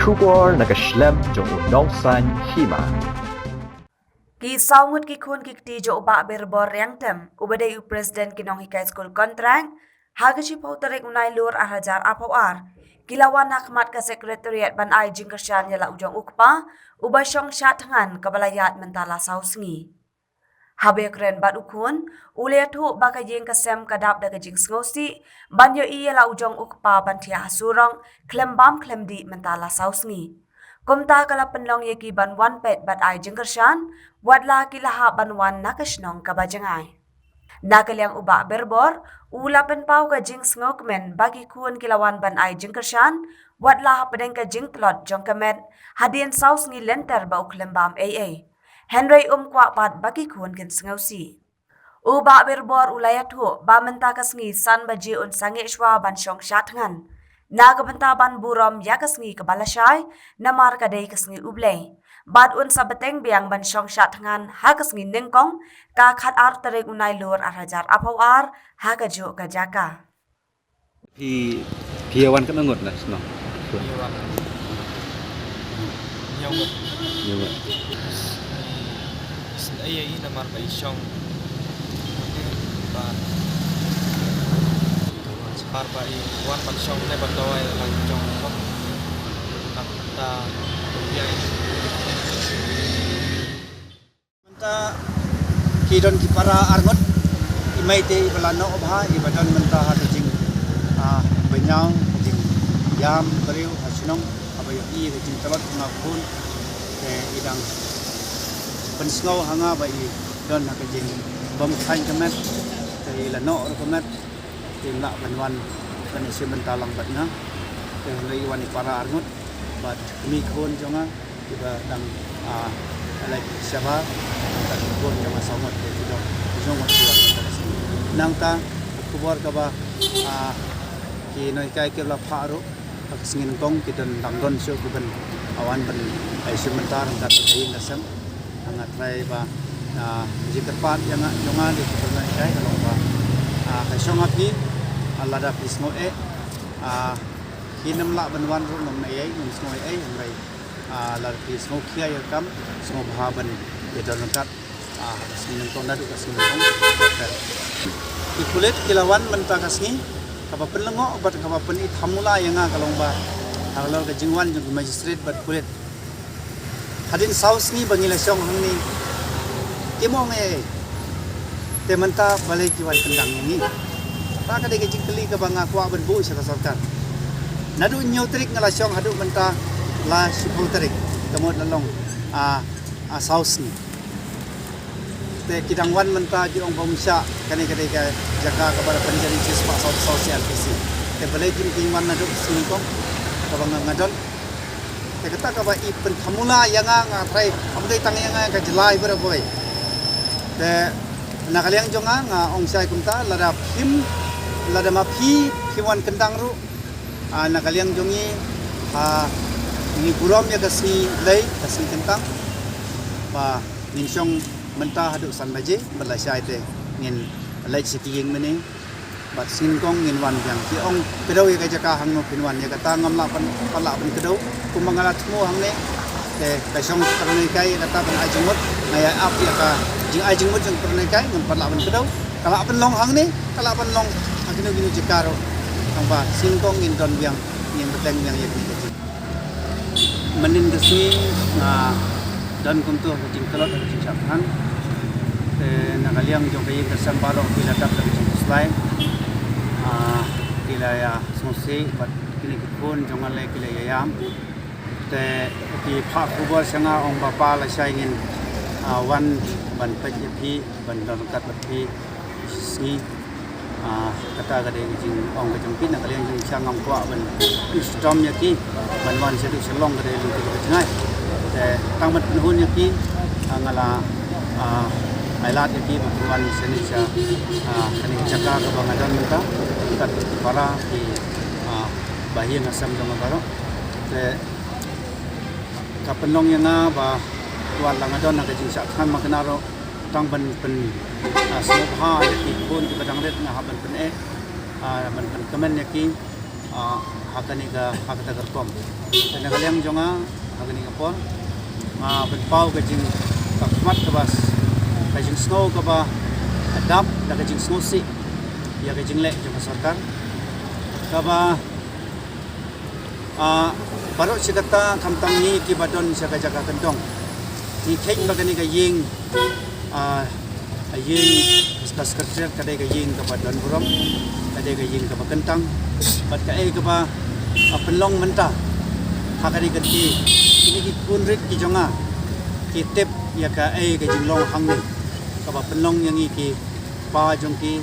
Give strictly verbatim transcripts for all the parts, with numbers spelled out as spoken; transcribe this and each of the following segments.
Khubor na ka shlem jong u nongsan hima. Ki saw ngut ki khun ki kti jong u Bah Birbor Riangtem, uba dei u President ki nonghikai skul kontrak, ha ka shiphew tarik u Nailur ar hajar arphew ar, ki la wan ha khmat ka Secretariat ban ai jingkyrshan ïa la u jong u kpa, uba shong shah thngan kaba la ïaid mynta la saw sngi. Haba ïakren bad u khun, u la ïathuh ba ka ïing ka sem ka dap da ka jingsngewsih ban ïohi ïa la u jong u kpa ban thiah ha surok khlem bam khlem dih mynta la saw sngi. Kumta ka la pynlong ïa ki ban wan peit bad ai jingkyrshan, wat la ki la hap ban wan na ka shnong kaba jngai. Na ka liang u Bah Birbor, u la pynpaw ka jingsngewkmen ba ki khun ki la wan ban ai jingkyrshan, wat la hapdeng ka jingtlot jong ka met, hadien saw sngi lynter ba u khlem bam ei ei. Hynrei um kwah pat ba ki khun kin sngewsih. U Bah Birbor u la ïathuh ba mynta ka sngi san baje un sangeh shuwa ban shong shah thngan, na ka bynta ban burom ïa ka sngi kaba lashai, namar ka dei ka sngi U Blei. Bad un sa bteng biang ban shong shah thngan ha ka sngi nyngkong, ka khatar tarik u Nailur ar hajar arphew ar, ha kajuh ka jaka. Phi, phi ïa wan katno ngut na shnong? Phi ïa wan hynñiew ngut. Hynñiew ngut. Isynei ïa i namar ba i shong. Ba, namar ba i wan ban shong ne ban dawai la jong. Nangta ïa i. Mynta ki don ki para arngut, i mei te iba la noh bha, iba don mynta ha ka jing, ah, bynñiaw, ka jingïam briew ha shnong, haba ïohi ka jingtlot jong nga khun, te i dang pynsngew ha nga ba i don ha ka jingbymkhlaiñ ka met, te i la noh ruh ka met, te im lah ban wan ban ïashim bynta lang bad nga, te hynrei i wan i para arngut, bad kmie khun jong nga, kiba dang, ah, leit shabar, bad ki khun jong nga saw ngut, ki dong, ki dong ngut ki wan mynta ka sngi. Nangta, ka khubor kaba, ah, ki nonghikai ki la phah ruh, ba ka sngi nyngkong ki don dang don shuh ki ban, ah, wan ban, ah, ïashim bynta ryngkat bad ka ïing ka sem. Nga trai ba, ah, jingkyrpad ïa nga, jong nga, ïa ki nonghikai ka long ba, ah, ka shong ha phi, ah, lada phi sngew eh, ah, phin ym lah ban wan ruh ngam nang ei ei, ngam sngew ei ei, hynrei, ah, lada phi sngew khia ïa ka kam, sngew bha ban ïa don ryngkat, ah, ha ka sngi nyngkong naduh ka sngi nyngkong. Ki pulit ki la wan mynta ka sngi, kaba pynlyngngoh bad kaba pynithamula ïa nga ka long ba halor ka jingwan jong ki magistrate bad pulit. Hadien saw sngi ba ngi la shong hangne, kim ong ei ei. Te mynta balei ki wan kyndang ïa ngi? Kata ka dei ka jingkylli kaba nga kwah ban buh sha ka sorkar. Naduh hynñiew tarik nga la shong haduh mynta la shiphew tarik, ka mut la long, ah, ah, saw sngi. Te ki dang wan mynta ki ong ba ym shah, kane ka dei ka jaka kaba la pynjari shispah saw saw C R P C. Te balei kim, kim wan naduh sngi nyngkong kaba nga, nga don. Te kata kaba i pynthamula ïa nga, nga trai, ym dei tang ïa nga, ka jylla baroh kawei. Te na ka liang jong nga, nga ong shai kumta, lada phim, lada ma phi, phim wan kyndang ruh, ah, na ka liang jong ngi, ah, ngi burom ïa ka sngi Blei, ka sngi kyntang. Ba ngin shong mynta haduh san baje, bad lashai te ngin leit sha ki ïing mynne. Bad sngi nyngkong ngin wan biang. Ki ong kdew ïa ka jaka hangno phin wan, ïa kata ngam lah ban, pat lah ban kdew. Kumba nga la thmu hangne, te ka shong para nonghikai ïa kata ban ai jingmut, nga ïa ap ïa ka jingai jingmut jong para nonghikai, ngam pat lah ban kdew. Ka lah ban long hangne, ka lah ban long ha kino kino jaka ruh. Tangba sngi nyngkong ngin don biang, ngin bteng biang ïa kine ki jing. Mynnin ka sngi nga don kumto ha ka jingtlot, ha ka jingshah thngan. Te na ka liang jong ka ïing ka sem baroh ki la dap da ka jingkhuslai. Ah, ki la ïa sngewsih bad kine ki khun jong nga lei ki la ïa ïam. Te ki phah khubor sha nga ong ba pa lashai ngin, ah, wan ban peit ïa phi, ban don ryngkat bad phi. Sngi, ah, kata ka dei ka jingong ka jong ki, na ka liang jong nga ngam kwah ban shitom ïa ki, ban wan shaduh shalong ka dei lynti ka jngai. Te tang ban pynhun ïa ki, ah, nga la, ah, ai lad ïa ki ban wan shane sha, ah, kane ka jaka kaba nga don mynta, ryngkat ki para ki, ah, bahaïing hasem jong nga baroh. Te ka pynlong ïa nga ba wat la nga don ha ka jingshah thngan ma kane ruh, tang ban pyn, ah, sngewbha ïa ki khun kiba dang rit nga hap ban pyn-eh, ah, ban pynkmen ïa ki, ah, ha kane ka, ha kata ka rukom. Te na ka liang jong nga ha kane ka por nga pynpaw ka jing, ka khmat kaba, ka jingsngew kaba dap da ka jingsngewsih ïa ka jingleh jong ka sorkar. Kaba, ah, baroh shi katta, khamtam ngi kiba don sha ka jaka kyndong, ngi kheiñ ba kane ka ïing, ah, ka ïing, ka secretariat ka dei ka ïing kaba don burom, ka dei ka ïing kaba kyntang, bad kaei kaba, ah, pynlong mynta ha kane ka kti, kine ki khun rit ki jong nga ki tip ïa kaei ka jinglong hangne, kaba pynlong ïa ngi ki pa jong ki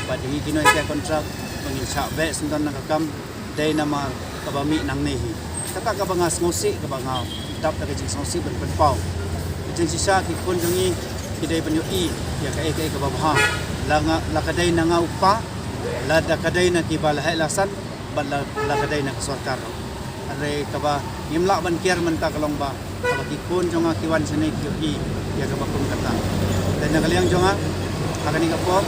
bad ïa ngi ki nonghikai kontrak ba ngin shah beh syndon na ka kam, dei namar kaba mih nangne hi. Kata kaba nga sngewsih, kaba nga dap da ka jingsngewsih ban pynpaw. Ka jingshisha ki khun jong ngi ki dei ban ïohi ïa kaei kaei kaba bha, la nga, la ka dei na nga u kpa, la da ka dei na kiba la heh la san, bad la, la ka dei na ka sorkar. Hynrei kaba ngim lah ban kiar mynta ka long ba haba ki khun jong nga ki wan shane ki ïohi ïa kaba kum kata. Te na ka liang jong nga ha kane ka por,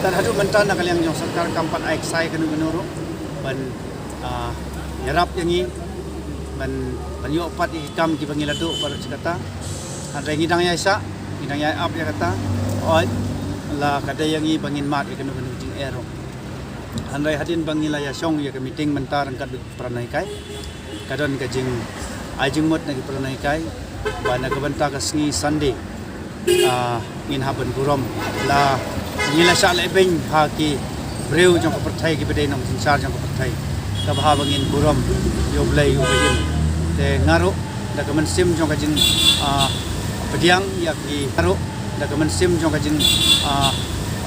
tad haduh mynta na ka liang jong sorkar kam pat ai ksai kano kano ruh ban, ah, ïarap ïa ngi ban, ban ïoh pat ïa ki kam kiba ngi la duh baroh shi katta. Hynrei ngi dang ïaishah, ngi dang ïa ap ïa kata. Oi, la ka dei ïa ngi ba ngin mad ïa kano kano jingeh ruh. Hynrei hadien ba ngi la ïashong ïa ka meeting mynta ryngkat bad para nonghikai, ka don ka jingai jingmut na ki para nonghikai ba na ka bynta ka sngi Sunday, ah, ngin hap ban burom, la ngi la shah leh beiñ ha ki briew jong ka pyrthei, kiba dei nongsynshar jong ka pyrthei, kaba hap ba ngin burom ïa U Blei uba im. Te nga ruh da ka mynsiem jong ka jing, ah, pdiang ïa ki, nga ruh da ka mynsiem jong ka jing, ah,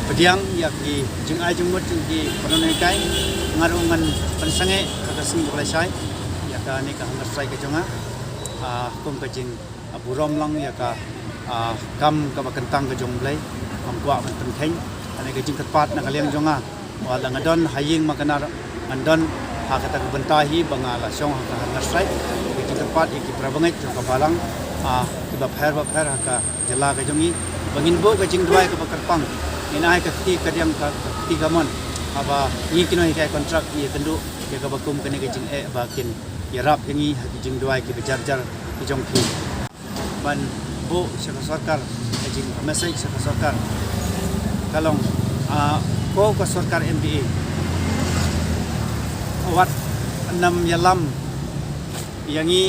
pdiang ïa ki jingai jingmut jong ki para nonghikai, nga ruh ngan pynsangeh ha ka sngi kaba lashai ïa kane ka hunger strike ka jong nga, ah, kum ka jing, ah, burom lang ïa ka, ah, kam kaba kyntang ka jong U Blei, ngam kwah ban pynkheiñ. Kane ka jingkyrpad na ka liang jong nga, wat la nga don ha ïing ma ka nar, ngan don ha kata ka bynta hi ba nga la shong ha ka hunger strike. Ka jingkyrpad ïa ki para bangeit jong ka balang, ah, kiba pher ba pher ha ka jylla ka jong ngi, ba ngin buh ka jingduwai kaba kyrpang, ngin ai ka kti kadiang, ka, ka kti kamon, haba ngi ki nonghikai kontrak ngi ïakynduh ïa kaba kum kane ka jingeh, ba kin ïarap ïa ngi ha ki jingduwai kiba jar jar ki jong ki. Ban buh sha ka sorkar, ka jing message sha ka sorkar ka long, ah, ko ka sorkar M D A, wat nym ïalam ïa ngi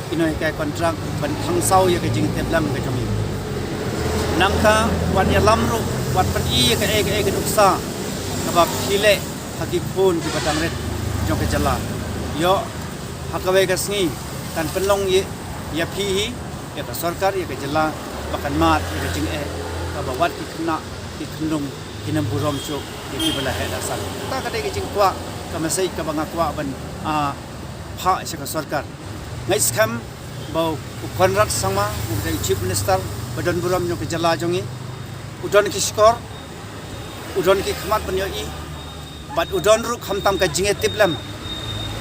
ki nonghikai kontrak ban khang saw ïa ka jingtip lem ka jong ngi. Nangta wat ïalam ruh, wat pyni ïa kaei kaei ka nuksa kaba phi leh ha ki khun kiba dang rit jong ka jylla. Ïoh ha kawei ka sngi kan pynlong ïa, ïa phi hi, ïa ka sorkar, ïa ka jylla, ba kan mad ïa ka jingeh kaba wat ki khynnah ki khynrung kin ym burom shuh ïa kiba la heh la san. Kata ka dei ka jingkwah, ka message kaba nga kwah ban, ah, phah sha ka sorkar. Nga ngeit skhem ba u Conrad Sangma, u dei u Chief Minister ba don burom jong ka jylla jong ngi, u don ki shkor, u don ki khmat ban ïohi, bad u don ruh khamtam ka jingïatiplem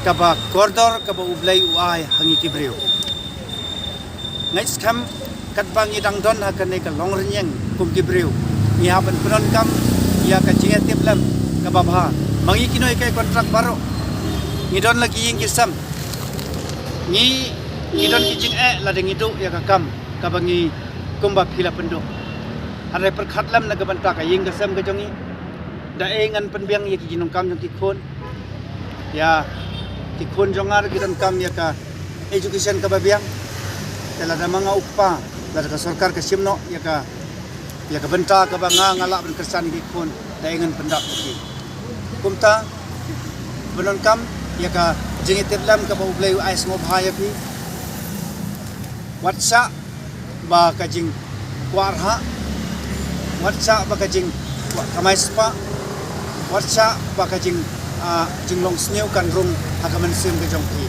kaba kordor kaba U Blei u ai ha ngi ki briew. Nga ngeit skhem katba ngi dang don ha kane ka longrynïeng kum ki briew, ngi hap ban pyndonkam ïa ka jingïatiplem kaba bha. Ma ngi ki nonghikai kontrak baroh ngi don la ki ïing ki sem, ngi, ngi don ki jingeh lada ngi duh ïa ka kam kaba ngi, kumba phi la pynduh. Hynrei pyrkhat lem na ka bynta ka ïing ka sem ka jong ngi. Da ei ngan pynbiang ïa ki jingdonkam jong ki khun? Ïa ki khun jong nga ruh ki donkam ïa ka education kaba biang. Te lada ma nga u kpa, lada ka sorkar ka shim noh ïa ka, ïa ka bynta kaba nga, nga lah ban kyrshan ïa ki khun, da ei ngan pyndap ïa ki? Kumta pyndonkam ïa ka jingïatiplem kaba U Blei u ai sngewbha ïa phi. Wat shah ba ka jingkwah rhah, wat shah ba ka jingkwah kamai spah, wat shah ba ka jing, ah, jinglong sniew kan rung ha ka mynsiem ka jong phi.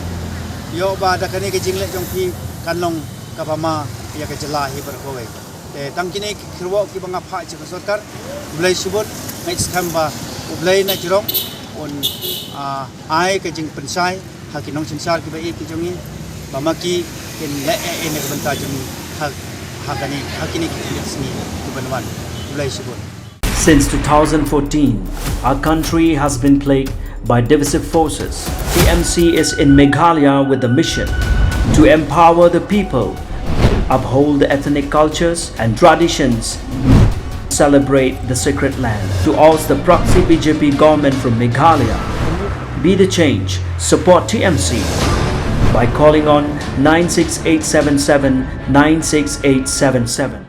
Ïoh ba da kane ka jingleh jong phi kan long kaba ma ïa ka jylla hi baroh kawei. Te tang kine ki kyrwoh kiba nga phah sha ka sorkar. U Blei shibun, nga ngeit skhem ba U Blei na jrong un, ah, ai ka jingpynshai ha ki nongsynshar kiba ïeit ki jong ngi, ba ma ki kin leh eh eh na ka bynta jong ngi ha, ha kane, ha kine ki khyndiat sngi kiban wan. U Blei shibun. Since two thousand fourteen, our country has been plagued by divisive forces. T M C is in Meghalaya with the mission to empower the people, uphold the ethnic cultures and traditions, celebrate the sacred land. To oust the proxy B J P government from Meghalaya, be the change, support T M C by calling on nine six eight seven seven nine six eight seven seven.